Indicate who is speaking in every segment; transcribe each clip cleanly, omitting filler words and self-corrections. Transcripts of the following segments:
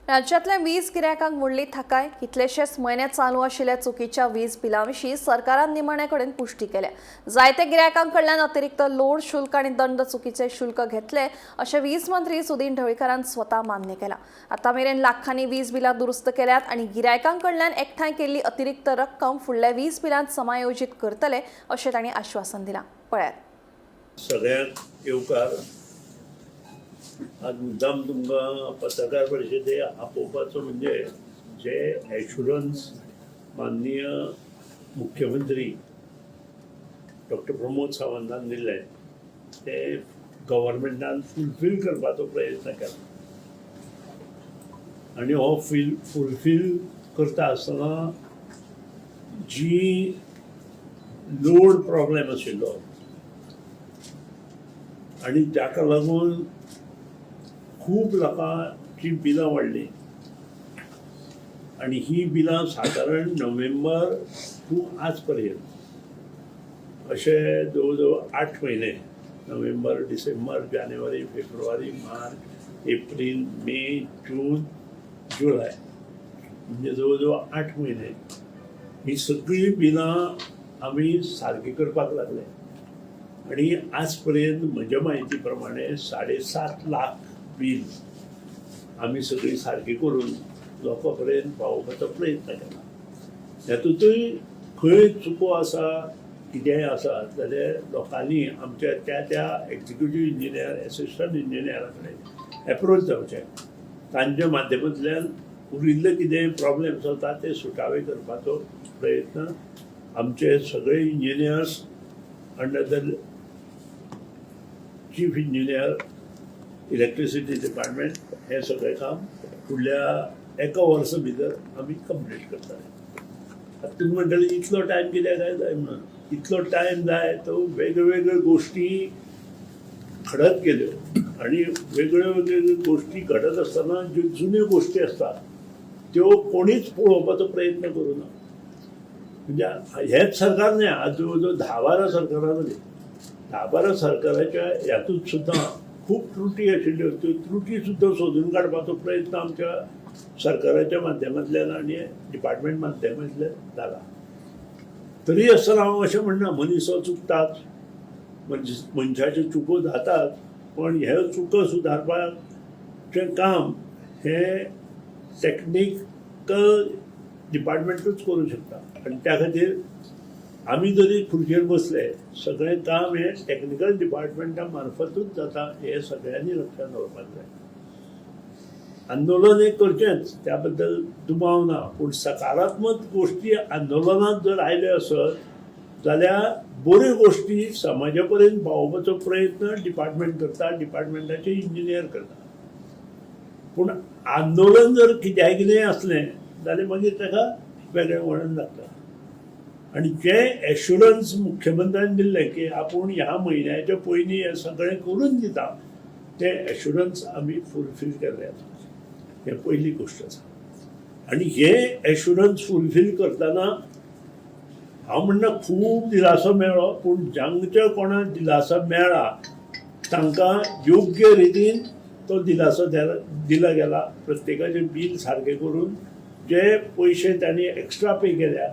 Speaker 1: राज्यातल्या वीज गिरायकांक मोडली थाकाय. कितलेशेच म्हयने चालू आशिल्ल्या चुकीच्या वीज बिलां विशीं सरकारान निमाणे कडेन पुष्टी केल्या. जायते गिरायकां कडल्यान अतिरिक्त लोड शुल्क आनी दंड चुकीचे शुल्क घेतले अशें वीज मंत्री सुदीन ढवळीकारान स्वता मान्य केलां. आतां मेरेन लाखांनी वीज बिलां दुरुस्त केल्यात आनी गिरायकां कडल्यान एकठांय केल्ली अतिरिक्त रक्कम फुडल्या वीज बिलांत समायोजीत करतले अशें तांणी आश्वासन दिलां. पळयात.
Speaker 2: सगळ्यांक येवकार. आज मुद्दाम तुमकां पत्रकार परिशदे आपोवपाचो म्हणजे जे एश्युरन्स माननीय मुख्यमंत्री डॉक्टर प्रमोद सावंतान दिल्लें तें गव्हर्मेंटान फुलफील करपाचो प्रयत्न केला आनी हो फुलफील करता आसतना जी लोड प्रॉब्लेम आशिल्लो आनी जाका लागून खूब लोकांची बिलां वाडलीं आनी ही बिलां सादारण नोव्हेंबर टू आज पर्यंत अशे जवळ जवळ 8 म्हयने, नोव्हेंबर, डिसेंबर, जानेवारी, फेब्रुवारी, मार्च, एप्रिल, मे, जून, जुलय, म्हणजे जवळ जवळ 8 म्हयने ही सगळीं बिलां आमी सारकी करपाक लागले. आणि आजपर्यंत म्हज्या म्हायती प्रमाणे 7.5 लाख बील आमी सगळीं सारकी करून लोकां पर्यंत पावोवपाचो प्रयत्न केला. हेतूंतय खंय चुको आसा, कितेंय आसा जाल्यार लोकांनी आमच्या त्या त्या एक्झिक्युटीव इंजिनियर, एसिस्टंट इंजिनियरा कडेन एप्रोच जावचें. तांच्या माध्यमांतल्यान उरिल्ले कितें प्रॉब्लेम्स आसा ते सुटावे करपाचो प्रयत्न आमचे सगळे engineers under the chief engineer, electricity department हें सगळें काम फुडल्या एका वर्सा भितर आमी कंप्लीट करतले. आतां तुमी म्हणटले, इतलो टायम कित्याक काय जाय म्हणून. इतलो टायम जाय तो वेगळ्यो वेगळ्यो गोश्टी घडत गेल्यो आणि वेगळ्यो वेगळ्यो गोश्टी घडत आसतना ज्यो जुन्यो गोश्टी आसतात त्यो कोणीच पळोवपाचो प्रयत्न करूं ना. म्हणजे हेच सरकार न्हय, आज जवळ जवळ 10-12 सरकारां जालीं. 10-12 सरकाराच्या ह्यातूंत सुद्दां खूब त्रुटी आशिल्ल्यो. त्यो त्रुटी सुद्दां सोदून काडपाचो प्रयत्न आमच्या सरकाराच्या माध्यमांतल्यान आनी डिपार्टमेंट माध्यमांतल्यान जाला. तरी आसतना हांव अशें म्हणना, मनीस हो चुकताच, मनशाच्यो चुको जातात, पण ह्यो चुको सुदारपाचें काम हें टॅक्निकल डिपार्टमेंटूच करूं शकता. आनी त्या खातीर आमी जरी खुर्चेर बसले, सगळें काम हें टॅक्निकल डिपार्टमेंटा मार्फतूच जाता हें सगळ्यांनी लक्षांत दवरपाक जाय. आंदोलन हें करचेंच, त्या बद्दल दुबाव ना, पूण सकारात्मक गोश्टी आंदोलनात जर आयल्यो आसत जाल्यार बऱ्यो गोश्टी समाजा पर्यंत पावोवपाचो प्रयत्न डिपार्टमेंट करता, डिपार्टमेंटाचे इंजिनियर करता. पूण आंदोलन जर कित्याय कितेंय आसलें जाल्यार मागीर ताका वेगळें वळण लागता. आनी जें एश्युरन्स मुख्यमंत्र्यान दिल्लें की आपूण ह्या म्हयन्याच्या पयलीं हें सगळें करून दिता, तें एश्युरन्स आमी फुलफील केल्लें आसा. हें पयली गोश्ट आसा. आनी हें एश्युरन्स फुलफील करतना हांव म्हणना खूब दिलासो मेळ्ळो, पूण जांच्या कोणाक दिलासो मेळ्ळा तांकां योग्य रितीन तो दिलासो दिला गेला. प्रत्येकाचें बील सारकें करून जे पयशे तांणी एक्स्ट्रा पे केल्या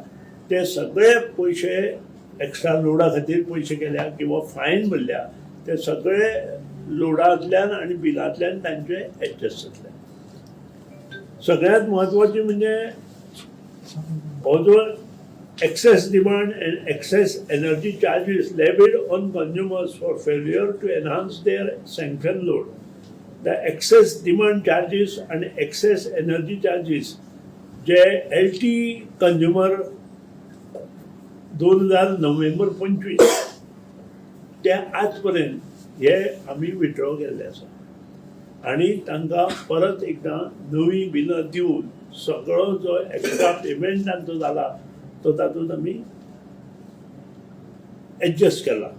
Speaker 2: ते सगळे पयशे, एक्स्ट्रा लोडा खातीर पयशे केल्या किंवा फायन भरल्या, ते सगळे लोडांतल्यान आनी बिलांतल्यान तांचे एडजस्ट जातले. सगळ्यात म्हत्वाची म्हणजे हो जो excess demand and excess energy charges levied on consumers for failure to enhance their sanction load. The excess demand charges and excess energy charges J LT consumer 2000 नोव्हेंबर 25 ते आजपर्यंत हे आमी विथड्रॉ केल्ले आसा आनी तांकां परत एकदां नवीं बिलां दिवन सगळो जो एक्स्ट्रा पेमेंट तांचो जाला तो तातूंत आमी एडजस्ट केला.